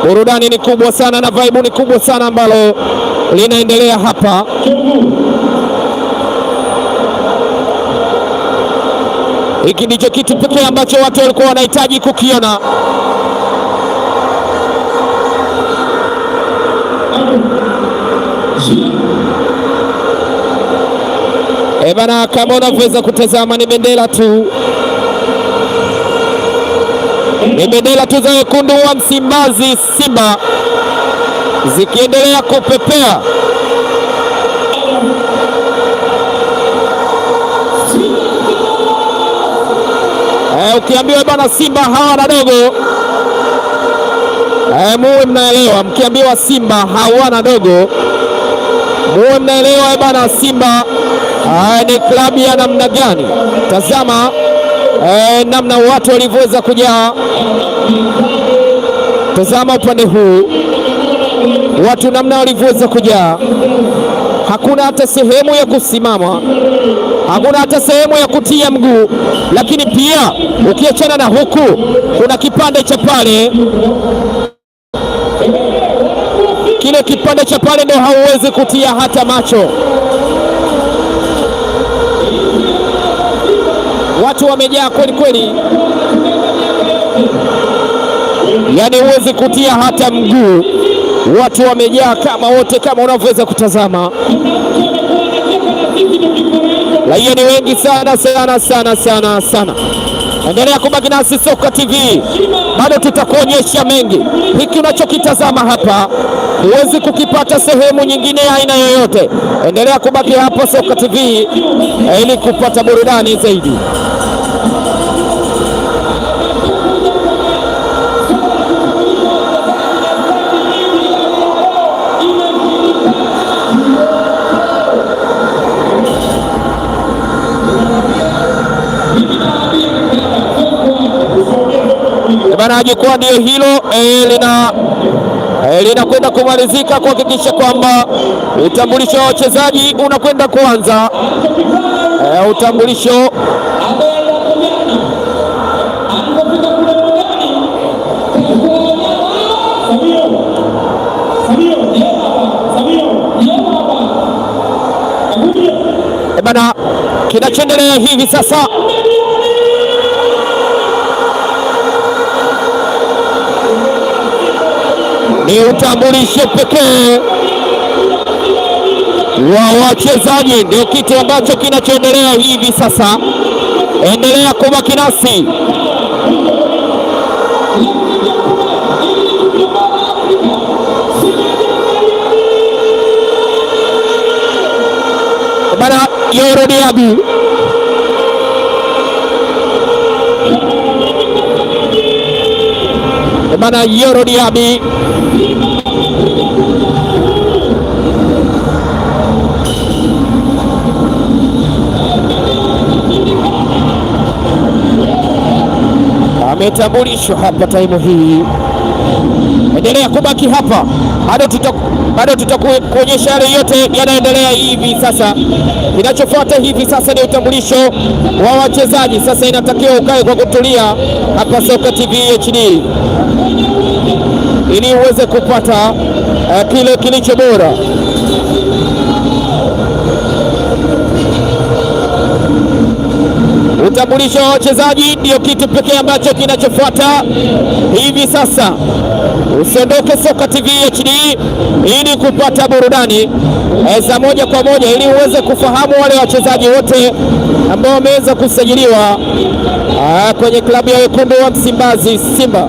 Burudani ni kubwa sana na vibe ni kubwa sana ambalo linaendelea hapa. Hiki ndicho kitu pekee ambacho watu walikuwa wanahitaji kukiona. E bana, kama unavyoweza kutazama ni bendera tu, ni bendera tu za wekundu wa Msimbazi Simba zikiendelea kupepea. Ukiambiwa bana Simba hawana dogo, muwe mnaelewa. Mkiambiwa Simba hawana dogo, muwe mnaelewa bana Simba ni klabu ya namna gani? Tazama namna watu walivyoweza kujaa. Tazama upande huu watu namna walivyoweza kujaa, hakuna hata sehemu ya kusimama, hakuna hata sehemu ya kutia mguu. Lakini pia ukiachana na huku, kuna kipande cha pale, kile kipande cha pale ndio hauwezi kutia hata macho. Watu wamejaa kweli kweli, yaani huwezi kutia hata mguu. Watu wamejaa kama wote, kama unavyoweza kutazama, raia ni wengi sana sana sana sana sana. Endelea kubaki nasi Soka TV, bado tutakuonyesha mengi. Hiki unachokitazama hapa huwezi kukipata sehemu nyingine ya aina yoyote. Endelea kubaki hapa Soka TV ili kupata burudani zaidi. Bana, jukwaa ndio hilo linakwenda kumalizika kuhakikisha kwamba utambulisho wa wachezaji unakwenda kuanza. Utambulisho bana, kinachoendelea hivi sasa ni utambulisho pekee wa wachezaji, ndio kitu ambacho kinachoendelea hivi sasa. Endelea kubaki nasi. Bana Yoro Diaby bana Yoro Diaby ametambulishwa hapa taimu hii. Endelea kubaki hapa, bado tutakuonyesha yale yote yanaendelea hivi sasa. Kinachofuata hivi sasa ni utambulisho wa wachezaji. Sasa inatakiwa ukae kwa kutulia hapa Soka TV HD ili uweze kupata kile kilicho bora. Utambulisho wa wachezaji ndio kitu pekee ambacho kinachofuata hivi sasa. Usiondoke Soka TV HD ili kupata burudani za moja kwa moja, ili uweze kufahamu wale wachezaji wote ambao wameweza kusajiliwa kwenye klabu ya wekundu wa Msimbazi Simba.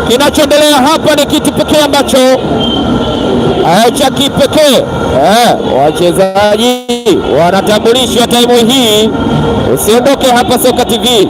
Kinachoendelea hapa ni kitu pekee ambacho cha kipekee. Wachezaji wanatambulishwa taimu hii. Usiondoke hapa Soka TV.